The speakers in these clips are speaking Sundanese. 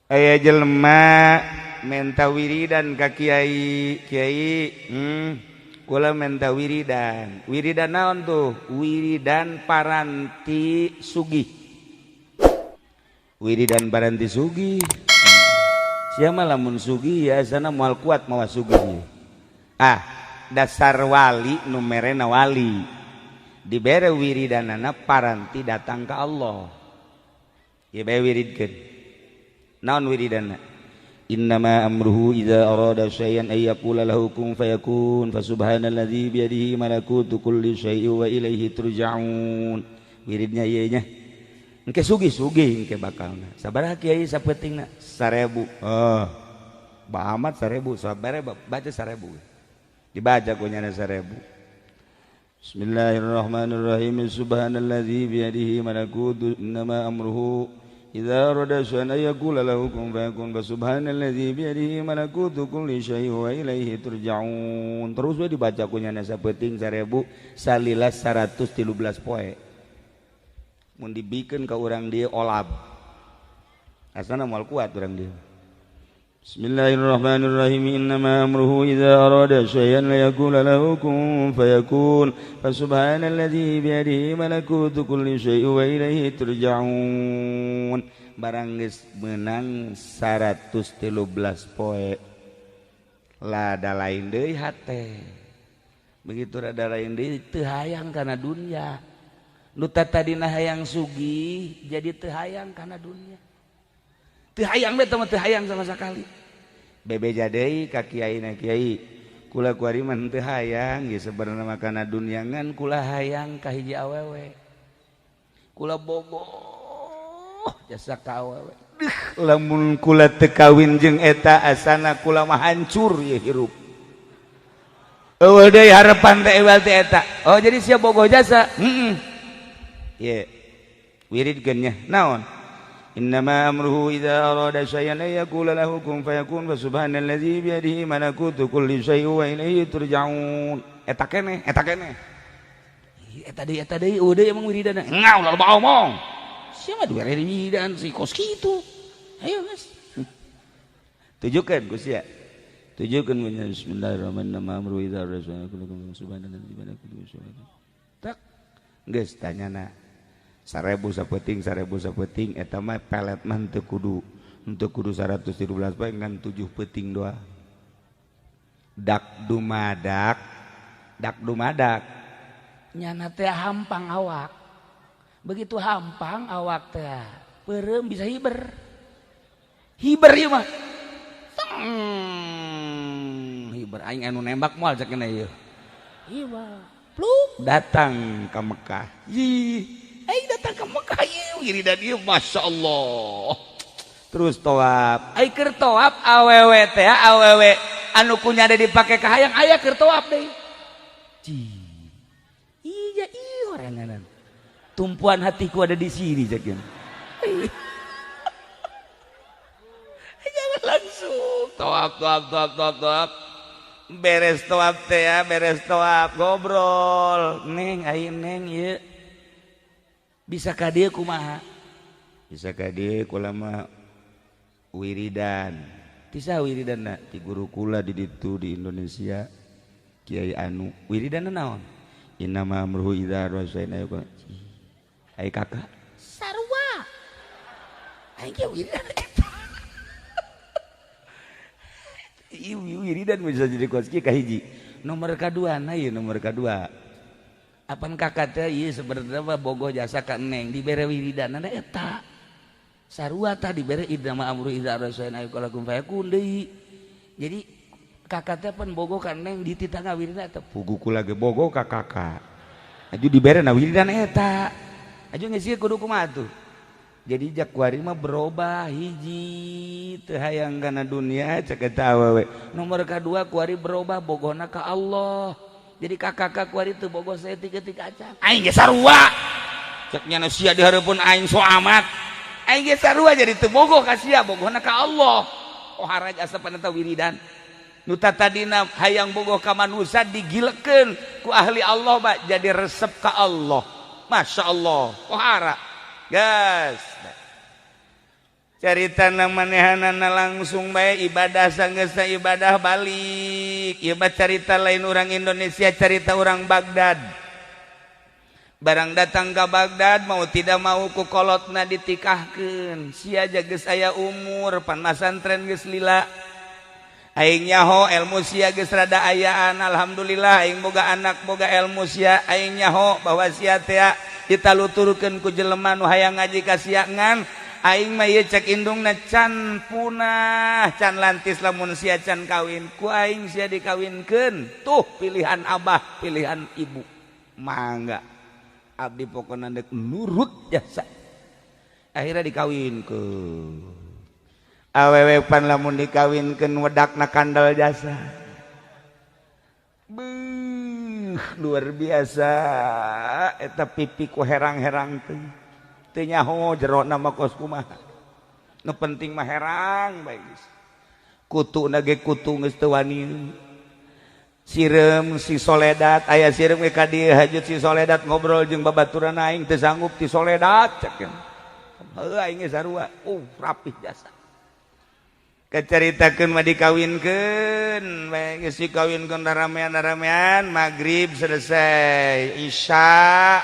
Aya jelema menta wiridan ka kiai. Kiai, kula menta wiridan. Wiridan naon tuh? Wiridan paranti sugih. Wiridan paranti sugih. Siapa lamun sugih ya sana moal kuat mawa sugih. Ah, dasar wali nu merena wali dibere wiridanana paranti datang ke Allah. Ya bae wiridkeun. Naon wiridana? Innama amruhu idza arada syai'an ay yaqula lahu kun fayakun, fa subhanalladzi biyadihi malakutu kulli syai'in wa ilaihi turja'un. Wiridnya ieu nya. Engke sugih-sugih engke bakalna. Sabaraha, Kiai, sapeutingna? 1000. Oh. Ba amat 1000, sabaraha baca 1000. Dibaca ku nyana 1000. Bismillahirrahmanirrahim. Subhanalladzi biyadihi malakutu, innama amruhu idza arada syai'an ay yaqula lahu kun fayakun, fa subhanalladzi biyadihi malakutu kulli syai'in wa ilaihi turja'un. Terus we dibaca ku nyana sapeuting 1000 salila 113 poe. Mun dibikeun ka urang dieu olab. Asana moal kuat urang dieu. Bismillahirrahmanirrahim. Innama amruhu idza arada syai'an la yaqula lahu kun fayakun, fa subhanalladzi biyadihi malakutu kulli syai'in wa ilaihi turja'un. Barang geus meunang 113 poe, lada lain deui hate. Begitu rada lain deui, teu hayang kana dunya. Nu tadina hayang sugih jadi teu hayang kana dunya. Teu hayang beta mah, teu hayang sama sekali. Bebeja deui ka kiai na, "Kiai, kula kuari mah teu hayang ge sebenarnya mah kana dunya, ngan kula hayang ka hiji awewe. Kula bogoh jasa ka awewe. Deuh, lamun kula teu kawin jeung eta asana kula mah hancur ye hirup. Eueuh deui harapan teh ewal teh eta." "Oh, jadi sia bogoh jasa?" "Heeh." "Ye, wiridkeun nya." "Naon?" Innama amruhu idza arada syai'an ay yaqula lahu kun fayakun, fa subhanalladzi biyadihi malakutu kulli syai'in wa ilaihi turja'un. Eta keneh, eta keneh. Eta deui, eta deui, eueuh deui emang wiridana. Ngau loba omong. Sia mah dibere wiridan si kos kitu. Ayo geus. Tujukeun ku sia. Tujukeun ku nya. Bismillahirrahmanirrahim. Amruhu idza arada syai'an subhanalladzi biyadihi malakutu kulli. Tak. Geus tanyana 1000 sapeting, 1000 sapeting, eta mah pelet mah teu kudu 113 poe, ngan 7 peuting doa. Dak dumadak, dak dumadak. Nyana teh hampang awak. Begitu hampang awak teh peureum bisa hiber. Hiber ieu mah. Teng, Hiber aing anu nembak moal cek ieu. Hiber. Pluk. Datang ke Mekah. Ih, aing datang ke Mekah ieu wiridan ieu, Masya Allah. Terus tawaf. Ai keur tawaf awewe teh, awewe anu kunya ada dipake ka hayang aya keur tawaf deui. Ci. Iya, iya oranganan. Tumpuan hatiku ada di sini cek. Jangan langsung tawaf, tawaf, tawaf, tawaf, tawaf. Beres tawaf teh ya, beres tawaf ngobrol. "Neng, aing neng ieu Bisa ka dieu kumaha? Bisa ka dieu kula mah wiridan." "Ti saha wiridanna?" "Ti guru kula di ditu di Indonesia, Kiai anu." "Wiridanna naon?" Innama amruhu idza arada syai'an ay. Ai kakak Sarua. Aing ge wiridan eta. Ieu wiridan bisa jadi kos kieu kahiji. Nomor kadua na ieu, nomor kadua. Apan kakak teh ieu sebenarnya mah bogoh jasa ka neng, dibere wiridanna eta. Sarua tah dibere innama amru idza arada syai'an ay yaqula kun fayakun deui. Jadi kakak teh pan bogoh ka neng, dititah wiridan eta. Pugu kula ge bogoh ka kakak. Aju dibere na wiridan eta. Aju geus ieu kudu kumaha tuh? Jadi jak kuari mah berubah, hiji teu hayang kana dunia cek eta awewe. Nomor kedua kuari berubah bogohna ka Allah. Jadi kakak kuari teu bogoh saeutik-eutik acan. Aing ge sarua. Cek nyana sia di hareupeun aing so amat. Aing ge sarua, jadi teu bogoh ka sia, bogohna ka Allah. Oh, haraj asapan eta wiridan. Nu tadina hayang bogoh ka manusia digilekeun ku ahli Allah ba jadi resep ka Allah. Masya Allah, pohara. Gas. Carita manehanana langsung bae ibadah sanggeusna ibadah balik. Ieu mah carita lain orang Indonesia, carita orang Baghdad. Barang datang ke Baghdad mau tidak mau ku kolotna ditikahkeun. Sia geus aya umur, pan masantren geus lila. Aing nyaho ilmu sia geus rada ayaan, alhamdulillah aing boga anak boga ilmu sia, aing nyaho bahwa sia teh ditaluturkeun ku jelema nu hayang ngaji ka sia ngan aing mah ieu cek indungna can punah, can lantis lamun sia can kawin, ku aing sia dikawinkeun. Tuh pilihan abah, pilihan ibu. Mangga. Abdi pokona dek nurut jasa. Akhirnya dikawinkeun. Awewe pan lamun dikawinkeun wedakna kandel jasa. Beuh, luar biasa eta pipi ku herang-herang teh. Teu nyaho jerona mah kos kumaha. Nu penting mah herang bae geus. Kutuna ge kutu geus teu wani. Sireum si Soledat, aya sireum ge ka dieu hajut si Soledat ngobrol jeung babaturan aing teu sanggup ti Soledat cek. Heuh aing ge sarua. Rapih jasa. Keceritakeun mah dikawinkeun bae geus dikawinkeun ramean-ramean maghrib selesai isya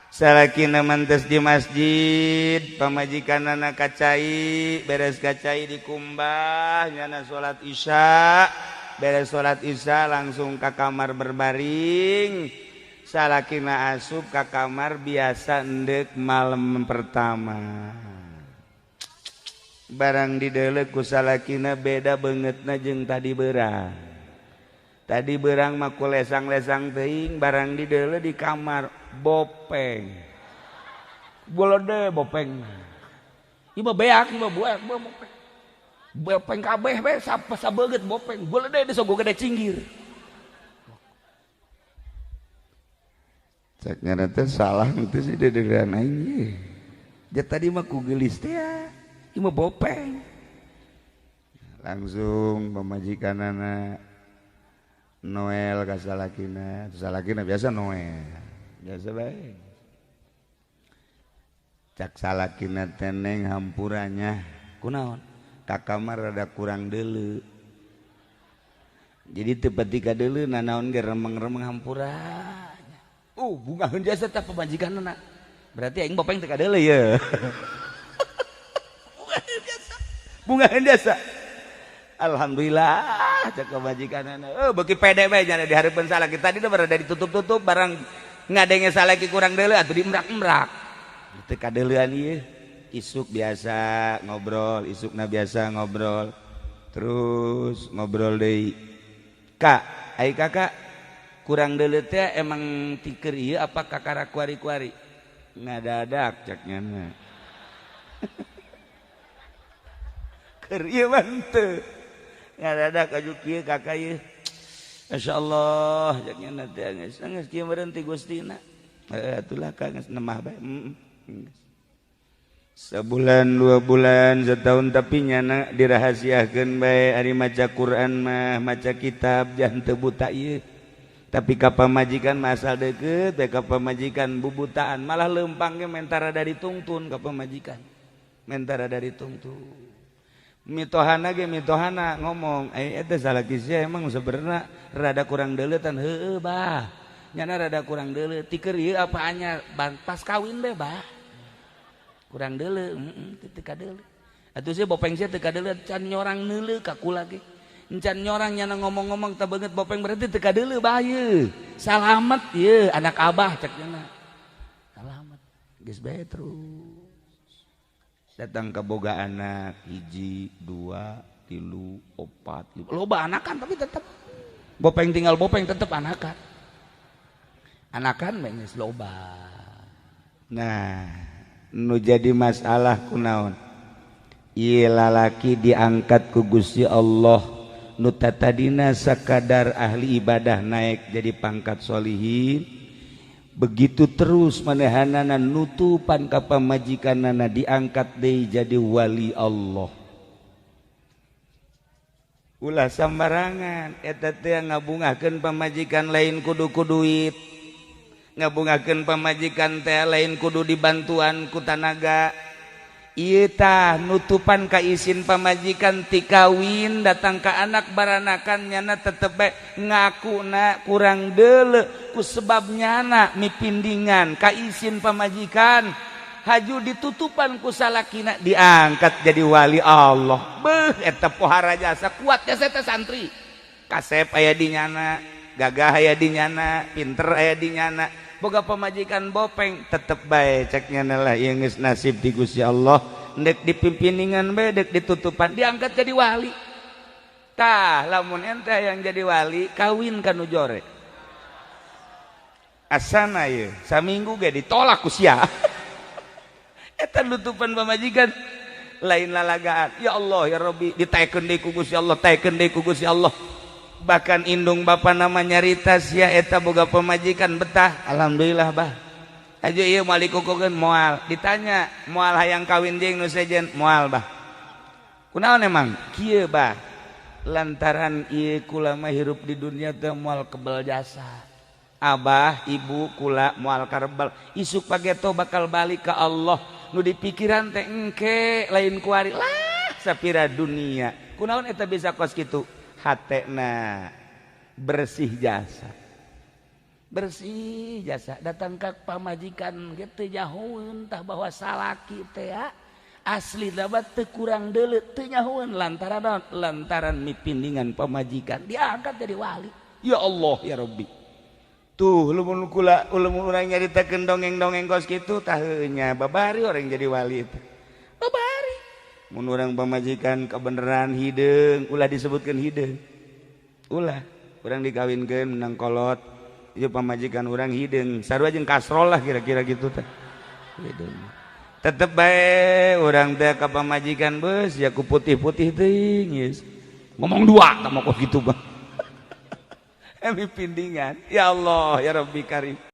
salakina mantes di masjid pamajikanana kacai beres kacai dikumbah nyana salat isya beres salat isya langsung ka kamar berbaring salakina asup ka kamar biasa endek malam pertama barang didelek ku salakina beda bangetna jeung tadi berang. Tadi berang mah ku lesang-lesang teuing barang didelek di kamar bopeng. Bolode bopeng. Ieu mah beak, ieu mah buak, bopeng. Bopeng kabeh we sabeungeut bopeng. Bolode disogo gede cinggir. Cek ngaran teh salah teu sih dedegan aing ye. Ja tadi mah ku geulis teh ya. Ieu mah bopeng. Langsung pamajikanana Noel ka salakina, salakina biasa Noel. Biasa bae. Cak salakina teneng hampuranya. Kunaon? Ka kamar rada kurang deuleu. Jadi teu pati ka deuleu nanaon ge remeng-remeng hampura. Bungaheun jasa teh pamajikanana. Berarti aing bopeng teu ka deuleu ye. Bunga jasa. Alhamdulillah cek kebajikanana. Beuki pede bae nya di hareupeun salaki tadi teh berada ditutup-tutup barang ngadenge salaki kurang deuleu atuh diemrak-emrak. Teu kadeuleuan ieu. Isuk biasa ngobrol, isukna biasa ngobrol. Terus ngobrol deui. Kak, ai kakak kurang deuleu teh emang tiker ieu apa kakara kuari-kuari? Ngadadak cek nyana. Keur ieu mah henteu. Ngadadak aju kieu kakak ieu. Masyaallah cek nyana teh geus geus kieu meureun ti Gustina. Heuh atulah ka geus nemah bae. Sebulan, 2 bulan, setahun tapi nyana dirahasiakeun bae ari maca Quran mah, maca kitab jangan teu buta ieu. Tapi ka pamajikan mah asal deukeut bae ka pamajikan bubutaan malah leumpang ge mentara dari tungtun ka pamajikan. Mentara dari tungtun. Mitohana ge mitohana ngomong, eta salaki sia emang sebenarnya rada kurang deuleutan heueuh bah. Nyana rada kurang deuleu tiker ieu apa anyar pas kawin be bah. Kurang deuleu, heeh teu kadeuleu. Atuh sia bopeng sia teu kadeuleu can nyorang neuleu ka kula ge. Encan nyorang nyana ngomong-ngomong teu beungeut bopeng berarti teu kadeuleu bah ieu. Salamet ieu anak abah cek nyana. Salamet. Geus bae terus. Datang ke boga anak 1, 2, 3, 4, 5. Loba anakan tapi tetep bopeng tinggal bopeng tetep anakan. Anakan geus loba. Nah, nu jadi masalah kunaon? Ieu lalaki diangkat ku Gusti Allah nu tatadina sakadar ahli ibadah naik jadi pangkat solihin. Begitu terus manehanana nutupan ka pamajikanana diangkat deui jadi wali Allah. Ulah sambarangan eta teh ngabungahkeun pamajikan lain kudu ku duit, ngabungahkeun pamajikan teh lain kudu dibantuan ku tanaga. Ieu tah nutupan ka isin pamajikan ti kawin datang ka anak baranakan, nyana tetep bae ngakuna kurang deuleu ku sebab nyana mipindingan ka isin pamajikan, haju ditutupan ku salakina, diangkat jadi wali Allah. Beuh, eta pohara jasa, kuat jasa eta. Santri kasep aya di nyana, gagah aya di nyana, pinter aya di nyana, boga pamajikan bopeng, tetep bae cek nyana lah, ieu geus nasib di Gusti Allah, ndek dipimpiningan bae, dek ditutupan, diangkat jadi wali. Tah, lamun ente yang jadi wali, kawin kanu jore, asana ye saminggu ge ditolak ku sia. Eta nutupan pamajikan lain lalagaan. Ya Allah, ya Rabbi, ditaekeun deui ku Gusti Allah, taekeun deui ku Gusti Allah. Bahkan indung bapa nama nyarita sia eta boga pemajikan betah, alhamdulillah bah. Aja ieu moal dikukukeun, moal ditanya, moal hayang kawin jeung nu sejen, moal bah. Kunaon emang kieu bah? Lantaran ieu kula mah hirup di dunia teh moal kebel jasa abah ibu kula, moal karebel, isuk pageto bakal balik ke Allah. Nu dipikiran teh engke, lain kuari lah sapira dunia. Kunaon eta bisa kos kitu? Hatena bersih jasa, bersih jasa. Datang ke pamajikan gitu nyahoeun tah bahwa salaki teh ya asli dapat teu kurang deuleu, teu nyahoeun. Lantaran naon? Lantaran mipindingan pamajikan, diangkat jadi wali. Ya Allah, ya Rabbi. Tuh, lamun kula, lamun urang nyaritakeun dongeng-dongeng kos kitu tah nya babari orang jadi wali itu, babari. Mun urang pamajikan kebenaran hideung, ulah disebutkeun hideung, ulah. Urang dikawinkeun menang kolot ieu, pamajikan urang hideung sarua jeung kasrol lah, kira-kira gitu teh hideung. Tetep bae urang teh ka pamajikan beus ya ku putih-putih teuing geus ngomong dua tah mah kok gitu bang. Emi pindingan. Ya Allah, ya Rabbi Karim.